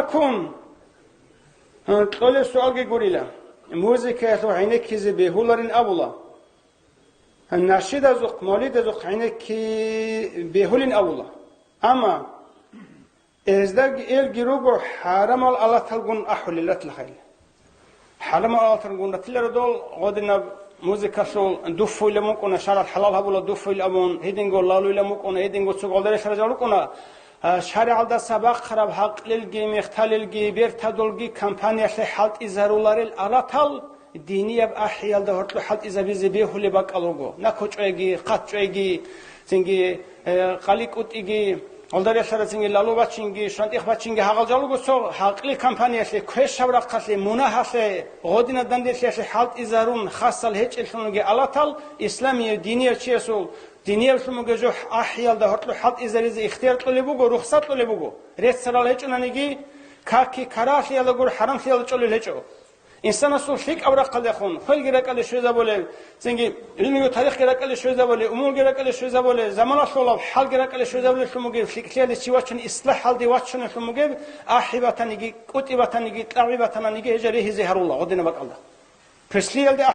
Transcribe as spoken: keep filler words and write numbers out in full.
Кун, кьолеб суалги гурила, музыкаялъул гӀенеккизе бегьуларин абула. Нашидазухъ, мавлидазухъ гӀенекки бегьулин абула. Амма гьездаги элги руго хӀарамал алаталгун ахӀулел ратила хайла. ХӀарамал алаталгун ратиларо дол гъодинаб музыкалъул дуффуйилан мукӀуна, шаргӀалъ хӀалал гьабула дуффуйилан абун, гьединго лалуйилан мукӀуна, гьединго цо гъолдарелъаразал рукӀуна, а, шаригӀалдаса бахъараб гьакълилги, мехталилги, бертадулги компаниялъе хӀалтӀизаруларел алатал динияб ахӀиялда гьоркьоб хӀалтӀизабизе бегьулеб бакӀал руго. Накъ чӀвайги, хъат чӀвайги, цинги, э, къали кӀутӀиги, гьалда релълъарацинги, лалу бачинги, шантӀих бачинги гьагъал жал руго цо гьакълил компаниялъе, квешаб рахъалъе, мунагьалъе, гъодина данделъиялъе хӀалтӀизарун, хасал гьечӀеллъун ругел алатал, исламияб динияв чиясул, динияблъун бугеб жо ахӀиялда гьоркьоб хӀалтӀизаризе ихтияр кьолеб буго, рухсат кьолеб буго. Реццарал гьечӀонаниги, каки карагьалъиялда гуро, хӀарамлъиялда чӀолел гьечӀо. Инсанасул лъикӀаб рахъалдехун, хвелги ракӀалде щвезабулеб, цинги гӀилмуги тарихги ракӀалде щвезабулеб, умумулги ракӀалде щвезабулеб, заманалъулаб хӀалги ракӀалде щвезабулеблъун бугеб, лъикӀлъиялде чи вачун, ислахӀалде вачунеллъун бугеб, ахӀи батаниги, кӀутӀи батаниги, кьагӀи батаниги, гьел жал ригьизе гьарула гъодинаб бакӀалда. Преслиялде